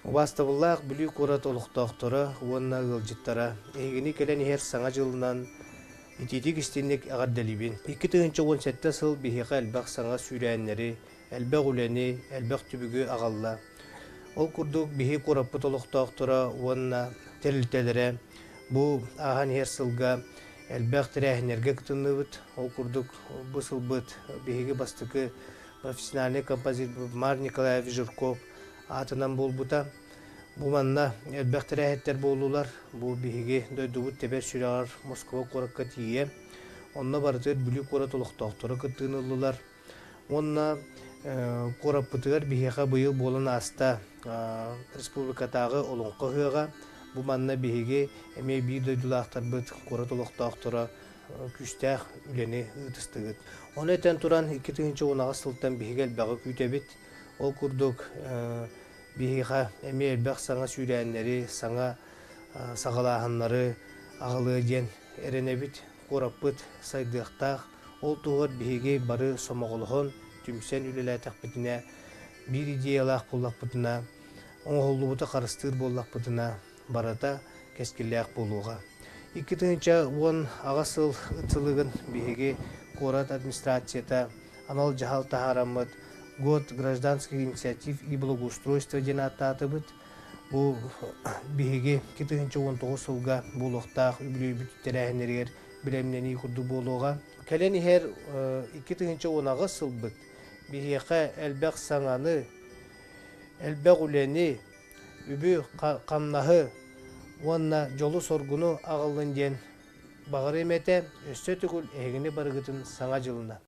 Убаастабыллаах Бүлүү куорат олохтоохторо уонна ыалдьыттара, эһигини кэлэн иһэр Саҥа дьылынан итиитик-истиҥник эҕэрдэлиибин! 2017 сыл биһиэхэ элбэх саҥа сүүрээннэри, элбэх үлэни, элбэх түбүгү аҕалла. Ол курдук биһи куораппыт олохтоохторо уонна тэрилтэлэрэ бу ааһан иһэр сылга элбэх тэрээһиннэргэ кытынныбыт. Ол курдук бу сылбыт биһиги бастакы профессиональнай композитор Марк Николаевич Жирков аатынан буолбута. Бу манна элбэх тэрээһиттэр буоллулар. Бу биһиги дойдубут тэбэр сүрэҕэр Москва куоракка тиийэ. Онно барытыгар Бүлүү куорат олохтоохторо кыттыыны ыллылар. Уонна куораппытыгар биһиэхэ быйыл буолан ааста республикатааҕы Олоҥхо ыһыаҕа. Бу манна биһиги эмиэ биир дойдулаахтарбыт, куорат олохтоохторо күүстээх үлэни ыытыстыгыт. Ону этэн туран, 2018 сылтан биһиги элбэҕи күүтэбит. Ол курдук, биһиэхэ эмиэ элбэх саҥа сүүрээннэри, саҥа саҕалааһыннары аҕалыа диэн эрэнэбит. Куораппыт сайдыахтаах. Ол туһугар биһиги бары сомоҕолоһон, түмсэн үлэлээтэхпитинэ, биир идеялаах буоллахпытына, оҥоһуллубуту харыстыыр буоллахпытына, барыта кэскиллээх буолуоҕа. 2018 сыл сылыгын биһиги куорат администрацията анал дьаһал таһаараммыт «Год гражданских инициатив и благоустройства» диэн ааттаатыбыт. Бу биһиги 2019 сылга буолуохтаах үбүлүөйбүт тэрээһиннэригэр бэлэмнэнии курдук буолуоҕа. Кэлэн иһэр 2018 сылбыт биһиэхэ элбэх саҥаны, элбэх үлэни, үбү-хамнаһы уонна дьолу-соргуну аҕаллын диэн баҕарыам этэ. Өссө төгүл эһигини барыгытын Саҥа дьылынан!